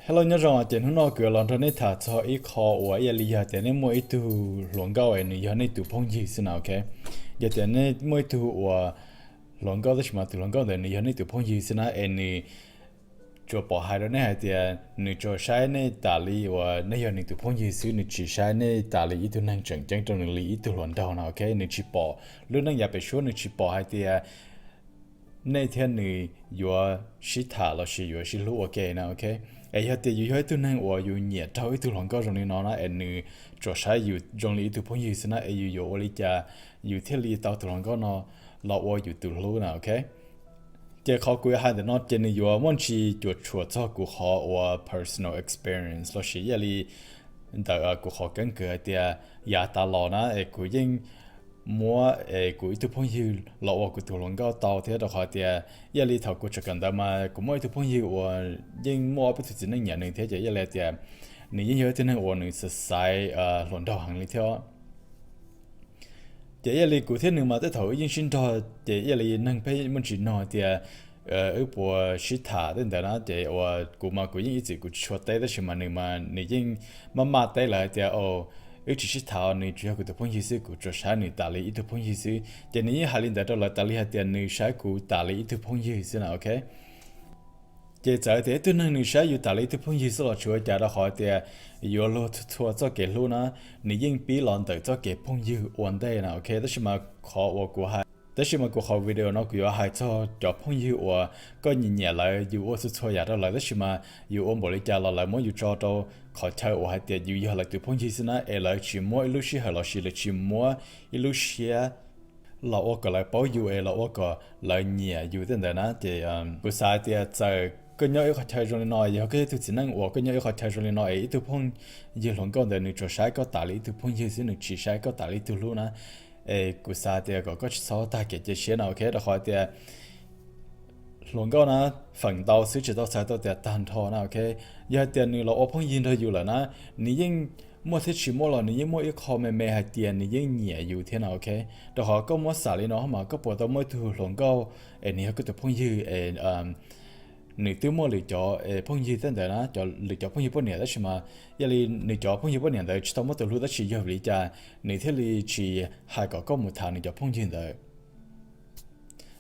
Hello, nyob zoo. Ces hnub no kuv yuav los nrog nej tham txog ib qho uas ib yam li yog tias nej muaj ib tug hluas nkauj es nws yog nej tus phooj ywg xwb na, ok. Yog tias nej muaj ib tug uas hluas nkauj tab sis mas tus hluas nkauj ntawd nws yog nej tus phooj ywg xwb na, es nws tsuas pom hais rau nej hais tias nws tsuas saib nej tas li uas nej yog nws tus phooj ywg xwb, nws tsis saib nej tas li ib tug neeg tseem ceeb rau nws li ib tug hluas nraug na, ok. Nws tsis pom lub neej yav pem suab, nws tsis pom hais tias nej thiab nws yuav sib tham los sis yuav sib hlub ua ke na, ok. Es yog tias yus yog ib tug neeg uas yus nyiam raug ib tug hluas nkauj zoo li no na, es nws tsuas saib yus zoo li ib tug phooj ywg xwb na, es yus yuav ua li cas yus thiaj li tau tus hluas nkauj no los ua yus tus hlub na, ok. Ces qhov kuv yuav hais ntawm no ces nws yuav muaj ntsis cuam tshuam txog kuv qhov uas personal experience los sis ib yam li ntawm kuv qhov keeb kwm hais tias yav tas los na es kuv yeej muab es kuv ib tug phooj ywg los ua kuv tus hluas nkauj tau thiab, rau qhov tias ib yam li thaum kuv tseem kawm ntawv mas kuv muaj ib tug phooj ywg uas yeej muaj ob peb tug txiv neej nyiam nws thiab, ces ib yam li tias nws yeej yog ib tug neeg uas nws xaiv xaiv hluas nraug heev li thiab. Ces ib yam li kuv thiab nws mas tej thaum wb yeej sib nrog, ces ib yam li neeg peb muaj ntsis nug tias wb puas sib tham tej ntawd na, ces uas kuv mas kuv yeej ib txwm kuv tsis tshua teb, tab sis mas nws mas nws yeej maj maj teb lawm hais tias, o, wb tsis sib tham, nws tsuas yog kuv tus phooj ywg xwb, kuv tsuas saib nws tas li ib tug phooj ywg xwb. Ces nws yeej hais li ntawd rau lawv tas li hais tias nws saib kuv tas li ib tug phooj ywg xwb na, ok. Ces txawm tias ib tug neeg nws saib yus tas li ib tug phooj ywg xwb los tsis ua cas, rau qhov tias yuav luag txhua txhua txoj kev hlub na, nws yeej pib los ntawm txoj kev phooj ywg ua ntej na, ok. Tab sis mas qhov uas kuv hais, tab sis mas kuv qhov video no kuv yuav hais txog cov phooj ywg uas koj nyiam nyiam lawv, yus ua txhua txhua yam rau lawv, tab sis mas yus ua npaum li cas los lawv muab yus tso rau qhov chaw uas hais tias yus yog lawv tus phooj ywg xwb na, es lawv tsis muab ib lub sij hawm los sis lawv tsis muab ib lub siab los ua kom lawv paub yus es los ua kom lawv nyiam yus tej ntawd na. Ces kuv xav hais tias txawm koj nyob ib qhov chaw zoo li no, yog koj yog ib tug txiv neej uas koj nyob ib qhov chaw zoo li no es ib tug phooj ywg hluas nkauj ntawd nws tsuas saib koj tas li ib tug phooj ywg xwb, nws tsis saib koj tas li ib tug hlub na, es kuv xav tias kom koj tsis txhob tag kev cia siab no, ok, rau qhov tias hluas nkauj na, feem ntau xwb tsis tau txhais tau tias tag nrho na, ok. Yog hais tias nws los ua phooj ywg nrog yus lawm na, nws yeej muaj thiab tsis muaj los nws yeej muaj ib qho me me hais tias nws yeej nyiam yus thiab na, ok. Rau qhov koj muab xav li no mas koj puas tau muaj ib tug hluas nkauj es nws yog koj tus phooj ywg es nws twb muaj lwm cov phooj ywg tej ntawd na, lwm cov phooj ywg poj niam, tab sis mas ib yam li nws cov phooj ywg poj niam ntawd tsis tau muab tus hlub, tab sis yog vim li cas nws thiaj li tsis hais kom koj mus tham nws cov phooj ywg ntawd?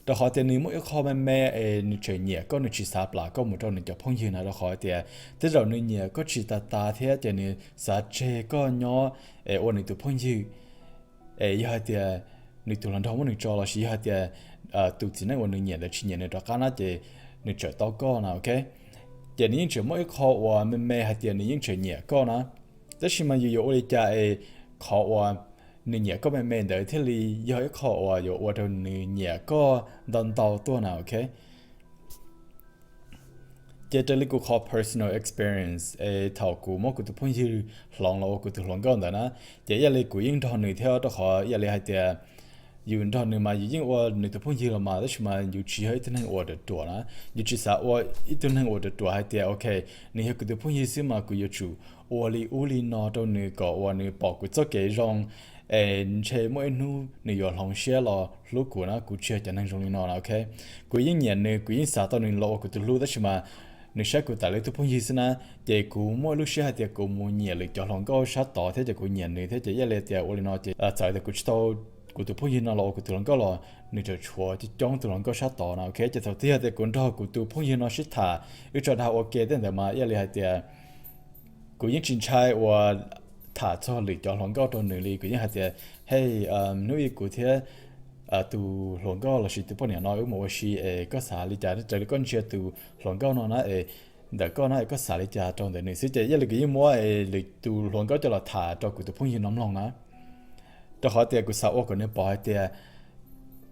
Rau qhov tias nws muaj ib qho me me es nws tseem nyiam koj, nws tsis xav plam koj mus rau nws cov phooj ywg na, rau qhov tias tej zaum nws nyiam koj tsis tas tas thiab ces nws xav tseg koj nyob es ua nws tus phooj ywg. Es yog hais tias nws tus hluas nraug muab nws tso los sis yog hais tias tus txiv neej uas nws nyiam ntawd tsis nyiam nws rov qab na, ces nws tseem tau koj na, ok. Ces nws yeej tseem muaj ib qho uas me me hais tias nws yeej tseem nyiam koj na. Tab sis mas yus yuav ua li cas es qhov uas nws nyiam koj me me ntawd thiaj li yog ib qho uas yuav ua rau nws nyiam koj ntau ntau tuaj na, ok. Ces raws li kuv qhov personal experience es thaum kuv muab kuv tus phooj ywg hloov los ua kuv tus hluas nkauj ntawd na, ces ib yam li kuv yeej nrog nws thiab, rau qhov ib yam li hais tias yus nrog nws mas yus yeej ua nws tus phooj ywg los mas, tab sis mas yus tsis yog ib tug neeg uas ruam ruam na. Yus tsis xav ua ib tug neeg uas ruam ruam hais tias, ok, nws yog kuv tus phooj ywg xwb mas kuv yuav tsum ua li ub li no rau nws kom uas nws pom kuv txoj kev zoo, es ntshe muaj ib hnub nws yuav hloov siab los hlub kuv na. Kuv tsis yog cov neeg zoo li no na, ok. Kuv yeej nyiam nws, kuv yeej xav tau nws los ua kuv tus hlub, tab sis mas nws saib kuv tas li ib tug phooj ywg xwb na. Ces kuv muaj lub siab hais tias kuv mus nyiam lwm cov hluas nkauj sab tod thiab ces kuv nyiam nws thiab, ces ib yam li tias ua li no ces txawm tias kuv tsis tau kuv tus phooj ywg no los ua kuv tus hluas nkauj los nws tseem tshuav coob coob tus hluas nkauj sab tod na, ok. Ces thaum twg yog tias kuv nrog kuv tus phooj ywg no sib tham, wb tso dag ua ke tej ntawd mas ib yam li hais tias kuv yeej tsis ntshai uas tham txog lwm cov hluas nkauj rau nws li. Kuv yeej hais tias, hej, hnub ib kuv thiab tus hluas nkauj los sis tus poj niam no wb mus ua si es koj xav li cas, raws li koj ntsia tus hluas nkauj no na es ntawm koj na es koj xav li cas rau ntawm nws xwb. Ces ib yam li kuv yeej muab es lwm tus hluas nkauj coj los tham rau kuv tus phooj ywg no mloog na. Rau qhov tias kuv xav ua kom nws pom hais tias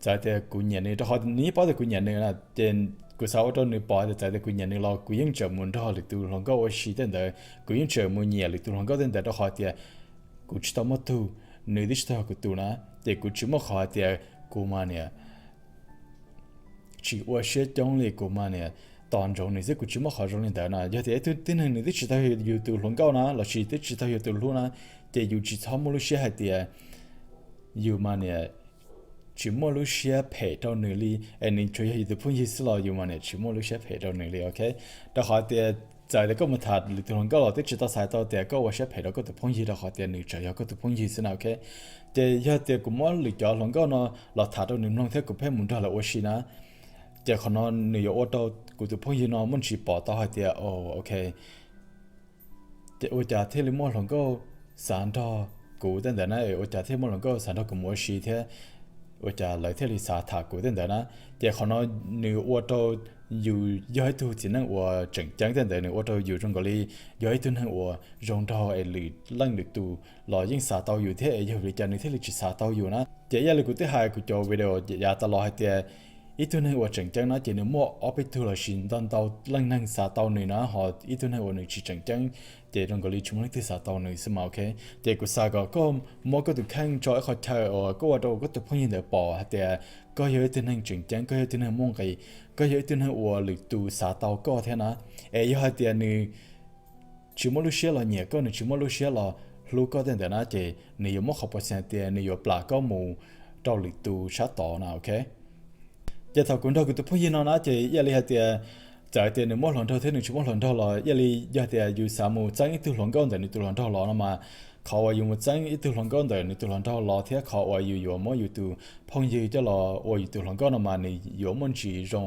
txawm tias kuv nyiam nws, rau qhov nws yeej paub tias kuv nyiam nws na, ces kuv xav ua rau nws pom hais tias txawm tias kuv nyiam nws los kuv yeej tseem mus nrog lwm tus hluas nkauj ua si tej ntawd, kuv yeej tseem mus nyiam lwm tus hluas nkauj tej ntawd, rau qhov tias kuv tsis tau muaj tug, nws twb tsis tau yog kuv tus na, ces kuv tsis muaj qhov hais tias kuv mas niam tsis ua siab coob li, kuv mas niam tos ntsoov nws xwb, kuv tsis muaj qhov zoo li ntawd na. Yog tias ib tug tib neeg nws twb tsis tau yog yus tus hluas nkauj na los sis twb tsis tau yog tus hlub na, ces yus tsis txhob muaj lub siab hais tias yus mas niam tsis muaj lub siab phem rau nws li, es nws tsuas yog yus tus phooj ywg xwb los yus mas niam tsis muaj lub siab phem rau nws li, ok. Rau qhov tias txawm tias koj mus tham lwm tus hluas nkauj los twb tsis tau xav tau tias koj ua siab phem rau koj tus phooj ywg rau qhov tias nws tseem yog koj tus phooj ywg xwb na, ok. Ces yog tias kuv muab lwm cov hluas nkauj no los tham rau nws mloog thiab kuv pheej mus nrog lawv ua si na, ces qhov no nws yuav ua rau kuv tus phooj ywg no muaj ntsis pom tau hais tias, o, ok, ces ua cas thiaj li muaj hluas nkauj xav nrog kuv tej ntawd na, ua cas thiaj muaj hluas nkauj xav nrog kuv mus ua si thiab ua cas lawv thiaj li xav tham kuv tej ntawd na. Ces qhov no nws ua rau yus yog ib tug txiv neej uas tseem ceeb tej ntawd, nws ua rau yus zoo nkaus li yog ib tug neeg uas zoo nraug es lwm leej lwm tus los yeej xav tau yus thiab es yog vim li cas nws thiaj li tsis xav tau yus na. Ces ib yam li kuv twb hais kuv cov video yav tas los hais tias ib tug neeg uas tseem ceeb na ces nws muaj ob peb tug los sis ntau ntau leej neeg xav tau nws na, ho ib tug neeg uas nws tsis tseem ceeb ces zoo nkaus li tsis muaj leej twg xav tau nws xwb mas, ok. Ces kuv xav kom koj muab koj tus kheej tso ib qho chaw uas koj ua rau koj tus phooj ywg ntawd pom hais tias koj yog ib tug neeg tseem ceeb, koj yog ib tug neeg muaj nqis, koj yog ib tug neeg uas lwm tus xav tau koj thiab na. Es yog hais tias nws tsis muaj lub siab los nyiam koj, nws tsis muaj lub siab los hlub koj tej ntawd na, ces nws yuav muab qhov pov xeem tias nws yuav plam koj mus rau lwm tus sab tod na, ok. Ces thaum kuv nrog kuv tus phooj ywg no na ces ib yam li hais tias txawm tias nws muaj hluas nraug thiab nws tsis muaj hluas nraug los ib yam li yog tias yus xav mus txeeb ib tug hluas nkauj ntawm nws tus hluas nraug los no mas qhov uas yus mus txeeb ib tug hluas nkauj ntawm nws tus hluas nraug los thiab qhov uas yus yuav muab yus tus phooj ywg coj los ua yus tus hluas nkauj no mas nws yuav muaj ntsis zoo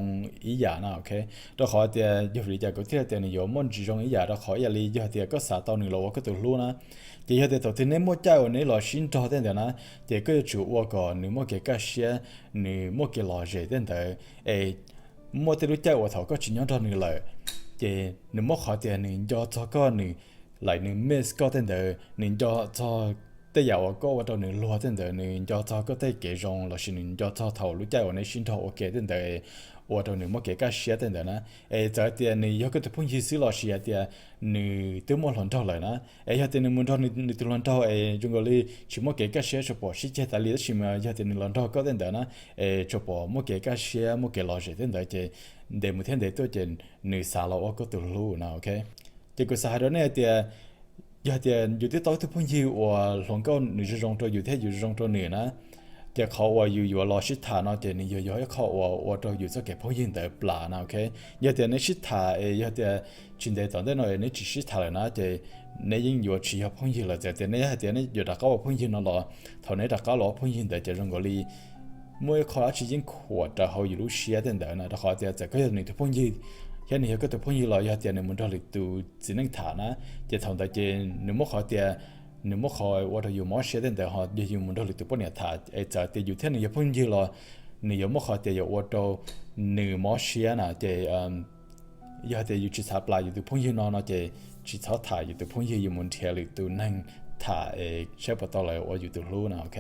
ib yam na, ok. Rau qhov tias yog vim li cas kuv thiaj tias nws yuav muaj ntsis zoo ib yam, rau qhov ib yam li yog tias koj xav tau nws los ua koj tus hlub na, ces yog tias thaum twg neb muaj caij uas neb los sib nrog tej ntawd na, ces koj yuav tsum ua kom nws muaj kev kaj siab, nws muaj kev lom zem tej ntawd, es muaj tej lub caij uas thaum koj tsis nyob nrog nws lawm, ces nws muab qhov tias nws nco txog koj, nws, lawm nws miss koj tej ntawd, nws nco txog tej yam uas koj ua rau nws luag tej ntawd, nws nco txog koj tej kev zoo los sis nws nco txog thaum lub caij uas neb sib nrog ua ke tej ntawd, ua rau nws muaj kev kaj siab tej ntawd na. Es txawm tias nws yog koj tus phooj ywg xwb los sis hais tias nws twb muaj hluas nraug lawm na, es yog tias nws mus nrog nws tus hluas nraug es zoo nkaus li tsis muaj kev kaj siab, tsuas pom sib ceg tas li, tab sis mas yog tias nws los nrog koj tej ntawd na, es tsuas pom muaj kev kaj siab, muaj kev lom zem tej ntawd, ces ntes mus thiab ntes tuaj ces nws xav los ua koj tus hlub na, ok. Ces kuv xav hais rau nej hais tias yog tias yus twb tau ib tug phooj ywg uas hluas nkauj nws zoo zoo rau yus thiab yus zoo zoo rau nws na, ces qhov uas yus yuav los sib tham no ces nws yuav yog ib qho uas ua rau yus txoj kev phooj ywg ntawd plam na, ok. Yog tias neb sib tham es yog tias tsis ntev tom ntej no es neb tsis sib tham lawm na, ces neb yeej yuav tsis yog phooj ywg lawm. Txawm tias neb hais tias neb yuav rov qab ua phooj ywg no los thaum neb rov qab los ua phooj ywg ntawd ces zoo nkaus li muaj ib qho dab tsi yeej khuam rau hauv yus lub siab tej ntawd na, rau qhov tias txawm koj yog nws tus phooj ywg thiab nws yog koj tus phooj ywg los yog tias nws mus nrog lwm tus txiv neej tham na, ces thaum ntawd ces nws muab qhov tias, nws muab qhov ua rau yus mob siab tej ntawd ho yog yus mus nrog lwm tus poj niam tham es txawm tias yus thiab nws yog phooj ywg los nws yuav muab qhov tias yuav ua rau nws mob siab na, ces yog tias yus tsis xav plam yus tus phooj ywg no no ces tsis txhob tham yus tus phooj ywg, yus mus nrhiav lwm tus neeg tham es saib puas tau lawv ua yus tus hlub na, ok.